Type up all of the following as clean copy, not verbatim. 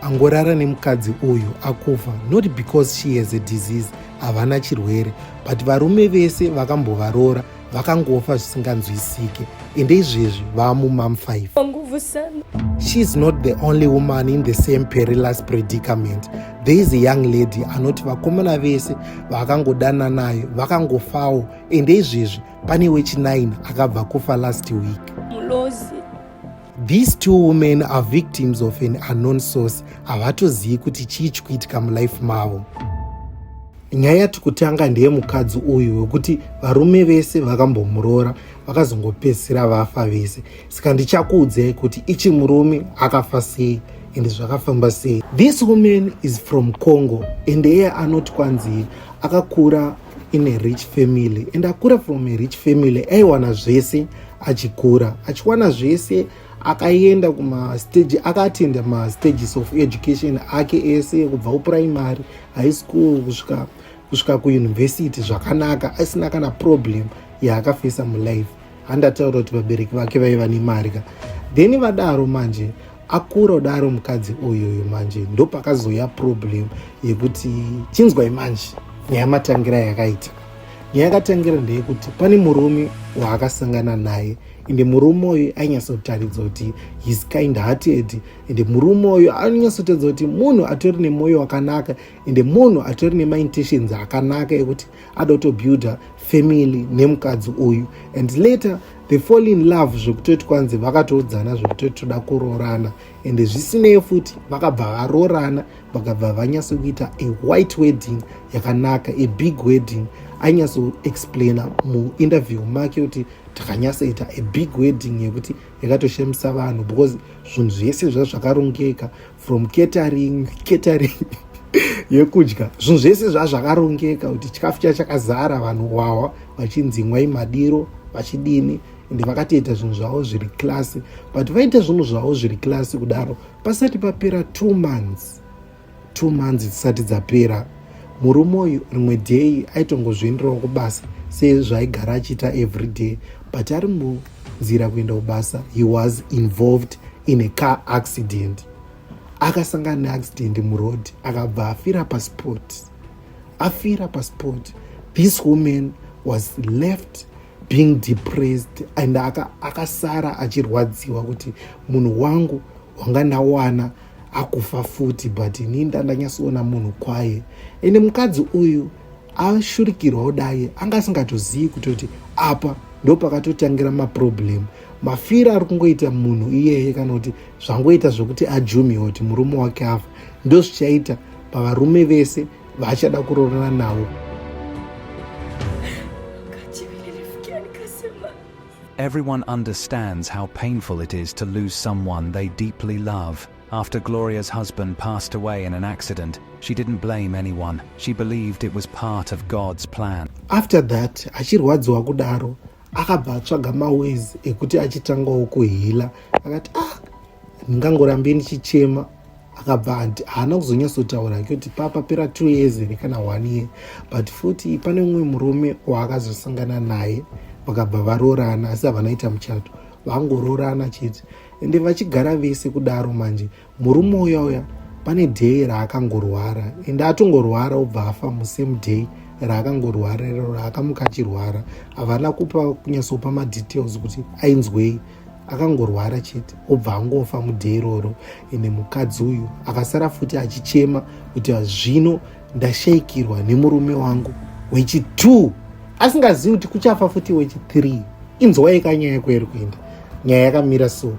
Angorara nemukadzi uyu akufa, not because she has a disease, havana chirwere, but varume vese vakambovaroora vakangofa zvisinganzwisike, ende izvezvi vaamumam 5. Nguvu sana. She's not the only woman in the same perilous predicament. There is a young lady anoti vakomana vese vakangodana nayo vakangofawo, ende izvezvi pane wechi9 akabva kufa last week. Mulozi. These two women are victims of an unknown source. Havatozivi kuti chii chikuitika mulife mavo. Nyaya yati kutanga ndeyemukadzi uyu wekuti varume vese vakambomuroora vakazongopedzisira vafa vese. Saka ndichakuudzai kuti ichi murume akafa sei ende zvakafamba sei. This woman is from Congo, and iye anoti kwanzi akakura in a rich family, and akura from a rich family, aiwana zvese achikura, achiwana zvese. Akaenda kumastage, akaatenda mastages of education ake ese, kubva kuprimary, high school, kusvika kuuniversity zvakanaka, asina kana problem yaakafesa mulife. Handataura kuti vabereki vake vaiva nemari ka. Then vadaro manje, akura kudaro mukadzi uyuyu, manje ndopakazoya problem yekuti, chinzwai manje nyaya matangira yakaita. Nyaya yakatangira ndeyekuti pane murume waakasangana naye, ende murume uyu ainyatsotaridza kuti he's kind hearted, ende murume uyu anonyatsotaridza kuti munhu atori nemwoyo wakanaka, ende munhu atori nemaintentions akanaka ekuti ada kutobuilda family nemukadzi uyu. And later they fall in love, zvekutoti kwanzi vakatoudzana zvekutoti toda kuroorana. Ende zvisinei futi vakabva varoorana, vakabva vanyatsokuita a white wedding yakanaka, a big wedding. Ainyatsoexplaina muinterview make kuti takanyatsoita a big wedding yekuti yakatoshamisa vanhu, because zvinhu zvese zva zvakarongeka, from catering yekudya, zvinhu zvese zvazvakarongeka kuti chikafu cha chakazara, vanhu wawa vachinzi nwai madiro vachidini. Ende vakatoita zvinhu zvavo zviri class. But vaita zvinhu zvavo zviri class kudaro, pasati papera 2 months, 2 months dzisati dzapera, murume uyu rimwe day aitongozvienderawo kubasa sezvaigara achiita every day, but ari munzira kuenda kubasa, he was involved in a car accident. Akasangana neaccident muroad, akabva afira paspot. Afira paspot, this woman was left being depressed and akasara achirwadziwa kuti munhu wangu wanga ndawana akufa futi, but ini ndandanyatsoona munhu kwaye. Ende mukadzi uyu ashurikirwa kudai, anga asingatozivi kutoti apa ndo pakatotangira maproblem. Mafiro ari kungoita munhu iyeye, kana kuti zvangoita zvokuti ajumiwa kuti murume wake afa, ndo zvichaita pavarume vese vaachada kuroorana navo. Wakati vile nilifikia nikasema Everyone understands how painful it is to lose someone they deeply love. After Gloria's husband passed away in an accident, she didn't blame anyone. She believed it was part of God's plan. After that, achirwadziwa kudaro, akabva atsvaga maways ekuti achitangawo kuheala. Akati, "Ah, ndingangorambe ndichichema." Akabva haana kuzonyatsotaura kuti papapera 2 years here kana one year, but futi pane mumwe murume waakazosangana naye, vakabva varoorana, asi havana ita muchato, vangoroorana chete. Ende vachigara vese kudaro manje, murume uya uya pane day raakangorwara, ende atongorwara obva afa musame day raakangorwara iro raakamuka achirwara. Havana kupa kunyatsopa madetails kuti ainzwei, akangorwara chete obva angofa muday iroro. Ende mukadzi uyu akasara futi achichema kuti zvino ndashayikirwa nemurume wangu wechi2, asingazivi kuti kuchafa futi wechi3. Inzwai kanyaya kwairi kuenda. Nyaya yakamira so.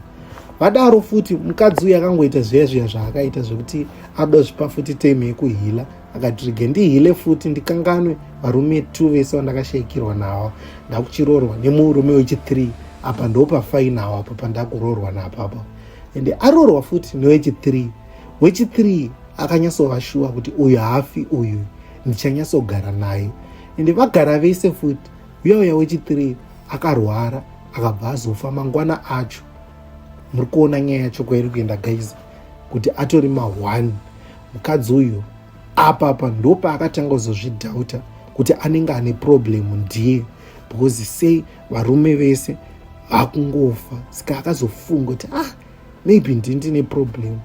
Vadaro futi, mukadzi uyu akangoita zviya zviya zvaakaita zvekuti ada zvipa futi time yekuheala. Akati, "Rege ndiheale futi, ndikanganwe varume 2 vese vandakashayikirwa navo. Ndakuchiroorwa nemurume wechi3 apa, ndopafainawo apa pandakuroorwa napapa." Ende aroorwa futi newechi3, wechi3 akanyatsova sure kuti uyu haafi, uyu ndichanyatsogara naye. Ende vagara vese futi, uya uya wechi3 akarwara, akabva azofa mangwana acho. Muri kuona nyaya yacho kwairi kuenda, guys, kuti atori ma1. Mukadzi uyu apapa ndopaakatanga kuzozvidoubta kuti anenge ane problem ndiye, because sei varume vese vakungofa? Saka akazofunga kuti, "Ah, maybe ndini ndine problem."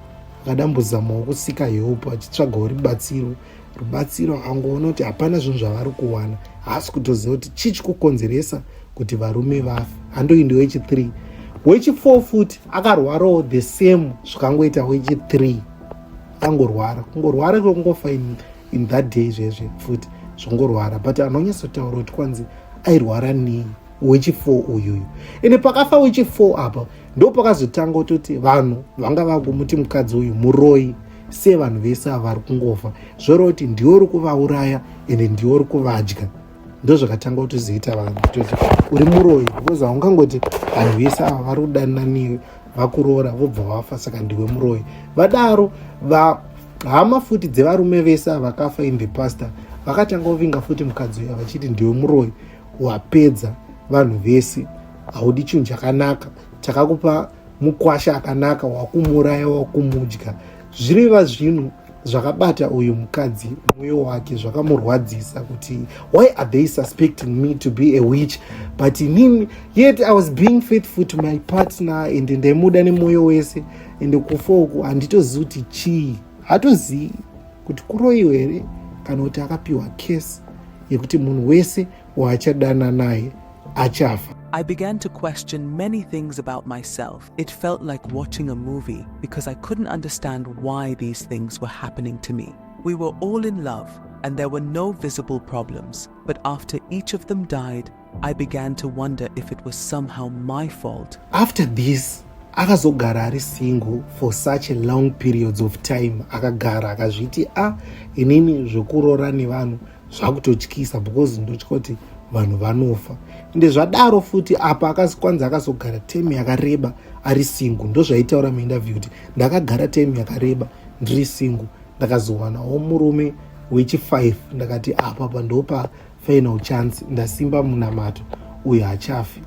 Akadambozamawo kusika help, achitsvagawo rubatsiro. Rubatsiro akangoona kuti hapana zvinhu zvavari kuwana. Haasi kutoziva kuti chii chikukonzeresa kuti varume vafe. Handoi ndi wechi3. Wechi4 futi akarwarawo the same zvakangoita wechi3. Angorwara, kungorwara kwekungofa in that day zvezve futi zvongorwara, but anonyatsotaura kuti kwanzi airwara nei wechi4 uyuyu. Ende pakafa wechi4 apa, ndo pakazotanga kutoti vanhu vanga vakumuti mukadzi uyu muroi. Sevanhu vese ava vari kungofa, zvoreva kuti ndiwe uri kuvauraya ende ndiwe uri kuvadya. Ndo zvakatanga kutozoita vanhu kutoti uri muroi, because haungangoti vanhu vese ava vari kudanana newe, vakuroora, vobva vafa, saka ndiwe muroi. Vadaro hama futi dzevarume vese ava vakafa in the past vakatanga kuvinga futi mukadzi uya, vachiti ndiwe muroi, wapedza vanhu vese, haudi chinhu chakanaka, takakupa mukwasha akanaka, wakumuraya, wakumudya. Zvireva zvinhu zvakabata uyu mukadzi mwoyo wake, zvakamurwadzisa kuti why are they suspecting me to be a witch? But inini yet I was being faithful to my partner and ndaimuda nemwoyo wese. And kufa uku handitozivi kuti chii, hatozivi kuti kuroyiwa here kana kuti akapiwa kesi yekuti munhu wese waachadana naye achafa. I began to question many things about myself. It felt like watching a movie because I couldn't understand why these things were happening to me. We were all in love and there were no visible problems. But after each of them died, I began to wonder if it was somehow my fault. After this akazogara ari single for such a long periods of time. Akagara akazviti, "A, inini zvekurora nevanhu zvakutotyisa because ndotya kuti vanhu vanofa." Ende zvadaro futi apa akazikwanza akazogara time yakareba ari single. Ndozvaitaura muinterview kuti ndakagara time yakareba ndiri single, ndakazowanawo murume wechi5. Ndakati apa pa ndopa final chance, ndasimba munamato, uyo hachafi.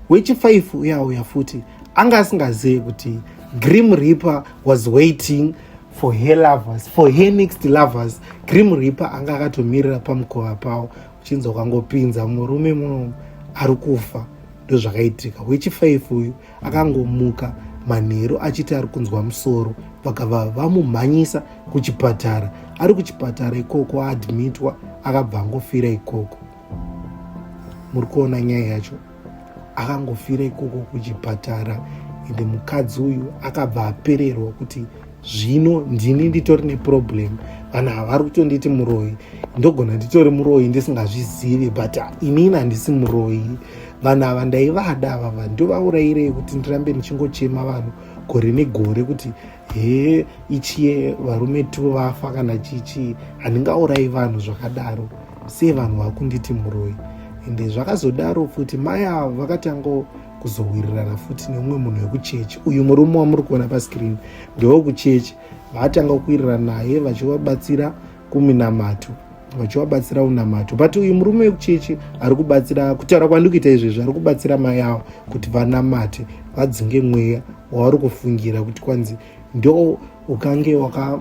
Wechi5 uya uya futi anga asingazivi kuti Grim Reaper was waiting for her lovers, for her next lovers. Grim Reaper anga akatomirira pamukova pavo, uchinzi ukangopinza murume muno ari kufa. Ndozvakaitika. Wechi5 uyu akangomuka manheru achiti ari kunzwa musoro, vakabva vamumhanyisa kuchipatara. Ari kuchipatara ikoko aadmitwa, akabva angofira ikoko. Muri kuona nyaya yacho? Akangofira ikoko kuchipatara. Ende mukadzi uyu akabva apererwa kuti zvino ndini nditori neproblem, vanhu ava vari kutonditi muroyi, ndogona nditori muroyi ndisingazvizivi, but inini handisi muroyi. Vanhu ava ndaivada, avava ndovaurayirei kuti ndirambe ndichingochema vanhu gore negore kuti he, ichiye varume tu vafa kana chichi? Handingaurayi vanhu zvakadaro. Sei vanhu vakunditi muroyi? Ende zvakazodaro futi, mai ava vakatanga kuzowirirana futi neumwe munhu wekuchechi. Uyu murume wamuri kuona pascreen ndewekuchechi. Vatanga kuwirirana naye, vachivabatsira kuminamato, vachivabatsira unamato. But uyu murume wekuchechi ari kubatsira, kutaura kwandiri kuita izvezvi, ari kubatsira mai avo kuti vanamate, vadzinge mweya wavari kufungira kuti kwanzi ndo ukange waka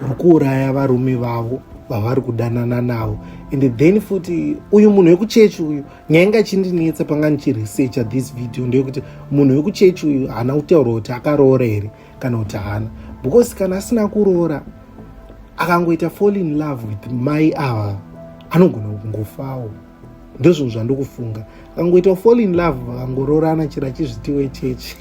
uri kuuraya varume vavo vavari kudanana navo. And then futi uyu munhu wekuchechi uyu, nyaya inga chindinetsa panga ndichiresearcha this video ndeyekuti munhu wekuchechi uyu haana kutaura kuti akaroora here kana kuti haana, because kana asina kuroora akangoita fall in love with mai ava, anogona kungofawo. Ndozvinhu zvandikufunga. Akangoita fall in love, vakangoroorana, chero achizvitiwe chechi,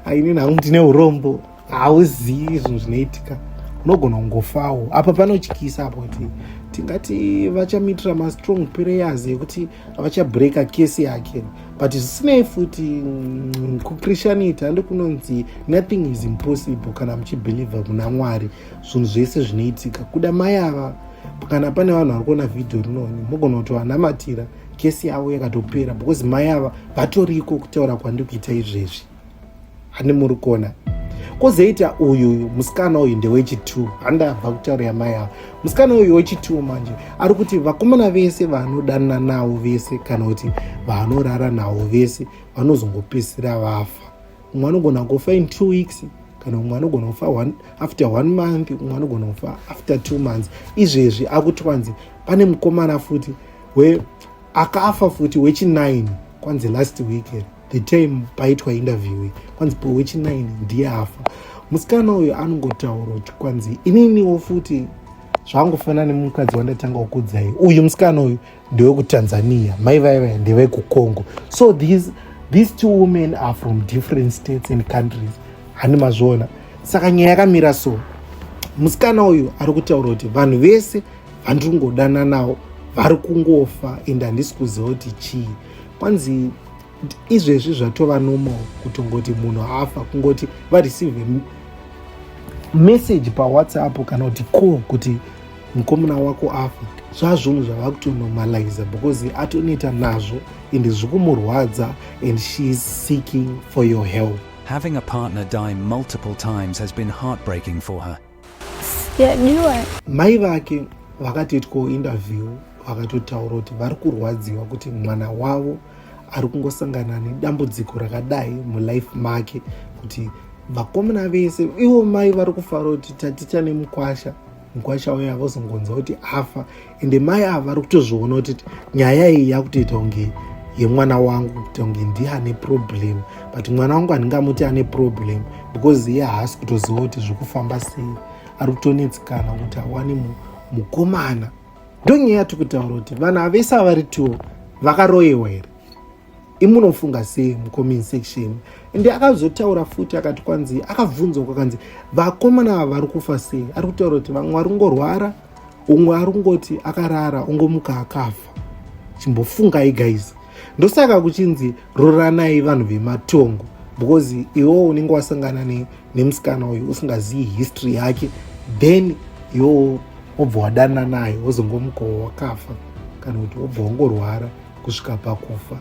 ainini hangu ndine urombo, hauzivi zvinhu zvinoitika, unogona kungofawo. Apa panotyisa apo kuti tingati vachamitira mastrong prayers ekuti vachabreaka kesi yake, but zvisinei futi kuchristianity handi kunonzi nothing is impossible? Kana muchibhelievha muna Mwari, zvinhu zvese zvinoitika. Kuda mai ava, kana pane vanhu vari kuona vhidhio rinoni, mugona kuti vanamatira, kesi yavo yakatopera, because mai ava vatoriko kutaura kwandiri kuita izvezvi. Handi muri kuona? Kwozoita uyu musikana uyu ndewechi2. Handabva kutaura yamai ava. Musikana uyu wechi2 manje ari kuti vakomana vese vanodanana navo vese kana kuti vanorara navo vese vanozongopedzisira vafa. Umwe anogona kufa in 2 weeks, kana umwe anogona kufa after one month, umwe anogona kufa after 2 months. Izvezvi akuti kwanzi pane mukomana futi we akafa futi wechi9, kwanzi last week, the time paitwa interview, kwanzi po wechi9 ndiye afa. Musikana uyu anongotaura kuti kwanzi ininiwo futi zvangofanana nemukadzi wandatanga kukudzai uyu. Musikana uyu ndewekuTanzania, mai vaivaya ndevekuCongo. So these two women are from different states and countries, hani mazviona? Saka nyaya yakamira so, musikana uyu ari kutaura kuti vanhu vese vandiri kungodana navo vari kungofa, ende handisi kuziva kuti chii. Kwanzi izvezvi zvatova normal kutongoti munhu afa, kungoti vareceive message paWhatsApp kana kuti call kuti mukomana wako afa. Zvazvinhu zvava kutonormaliza because atoneta nazvo, ende zviri kumurwadza, and she is seeking for your help. Having a partner die multiple times has been heartbreaking for her. Sijajua. Mai vake vakatoitwawo interview, vakatotaura kuti vari kurwadziwa kuti mwana wavo ari kungosangana nedambudziko rakadai mulife make, kuti vakomana vese, ivo mai vari kufara kuti taticha nemukwasha, mukwasha uya vozongonzwa kuti afa. Ende mai ava vari kutozviona kuti nyaya iyi yakutoita kunge yemwana wangu, kuita kunge ndiye ane problem, but mwana wangu handingamuti ane problem because iye haasi kutoziva kuti zviri kufamba sei. Ari kutonetsekana kuti awane mukomana. Ndonyaya yatiri kutaura kuti vanhu vese avari two vakaroyewa here? Imunofunga sei mucomment section? Ende akazotaura futi akati kwanzi akabvunzwa kwakanzi vakomana ava vari kufa sei, ari kutaura kuti vamwe vari kungorwara, umwe ari kungoti akarara ongomuka akafa. Chimbofungai guys, ndosaka kuchinzi roranai vanhu vematongo, because iwewo unenge wasangana nemusikana uyu usingazivi history yake, then iwewo wobva wadana naye, wozongomukawo wakafa kana kuti wobva wangorwara kusvika pakufa.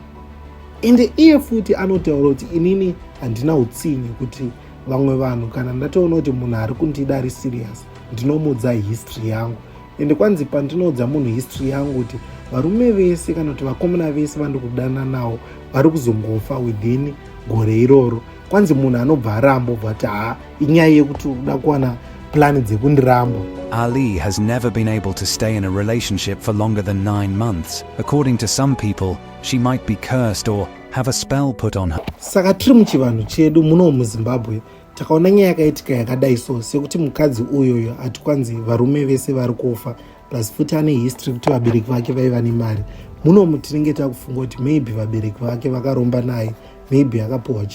Ende iye futi anotaura kuti inini handina utsinye, kuti vamwe vanhu kana ndatoona kuti munhu ari kundida ari serious, ndinomudza history yangu. Ende kwanzi pandinoudza munhu history yangu kuti varume vese kana kuti vakomana vese vandiri kudana navo vari kuzongofa within gore iroro, kwanzi munhu anobva aramba, obva kuti ha, inyaya yekuti uda kuwana plan dzekundiramba. Ali has never been able to stay in a relationship for longer than 9 months. According to some people, she might be cursed or have a spell put on her. Saka tiri muchivanhu chedu muno muZimbabwe, takaona nyaya yakaitika yakadai so, sekuti mukadzi uyoyo ati kwanzi varume vese vari kufa, plus futi ane history kuti vabereki vake vaiva nemari. Munomu tinenge takufunga kuti maybe vabereki vake vakaromba naye, maybe akapiwa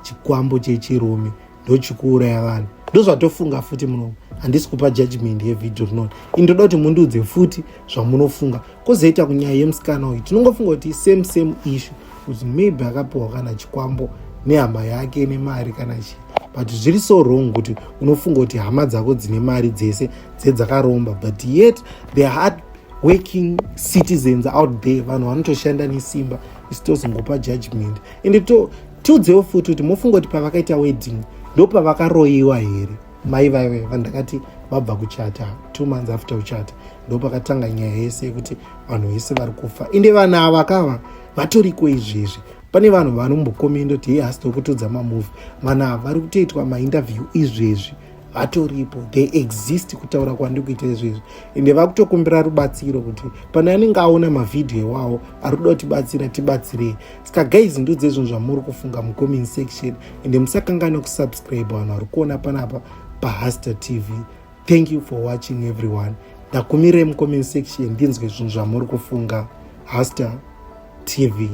chikwambo chechirume ndochikuuraya vanhu. Ndozvatofunga futi munomu. Handisi kupa judgment yevhidhio rinoni ini, ndoda kuti mundiudze futi zvamunofunga. Kwozoita kunyaya yemusikana uyu, tinongofunga kuti same same issue, kuti maybe akapiwa kana chikwambo nehama yake nemari kana chii, but zviri so wrong kuti unofunga kuti hama dzako dzine mari dzese dzedzakaromba, but yet the hard working citizens out there, vanhu vanotoshanda nesimba, isi tozongopa judgment. Ende tiudzewo futi kuti mofunga kuti pavakaita wedding ndo pavakaroyiwa here mai vaive vandakati vabva kuchata, 2 months after kuchata ndo pakatanga nyaya yese yekuti vanhu vese vari kufa. Ende vanhu ava kava vatoriko izvezvi, pane vanhu vanombokomenda kuti hei, hasi tokutodza mamovie, vanhu ava vari kutoitwa mainterview izvezvi, vatoripo, they exist kutaura kwandiri kuita izvezvi. Ende vakutokumbira rubatsiro kuti pane anenge aona mavhidhiyo iwawo ari kuda kutibatsira, tibatsirei. Saka guys, ndudze zvinhu zvamuri kufunga mucomment section, ende musakanganwa kusubscribe vanhu vari kuona panapa paHaster TV. Thank you for watching, everyone. Ndakumirai mucomment section ndinzwe zvinhu zvamuri kufunga. Haster TV.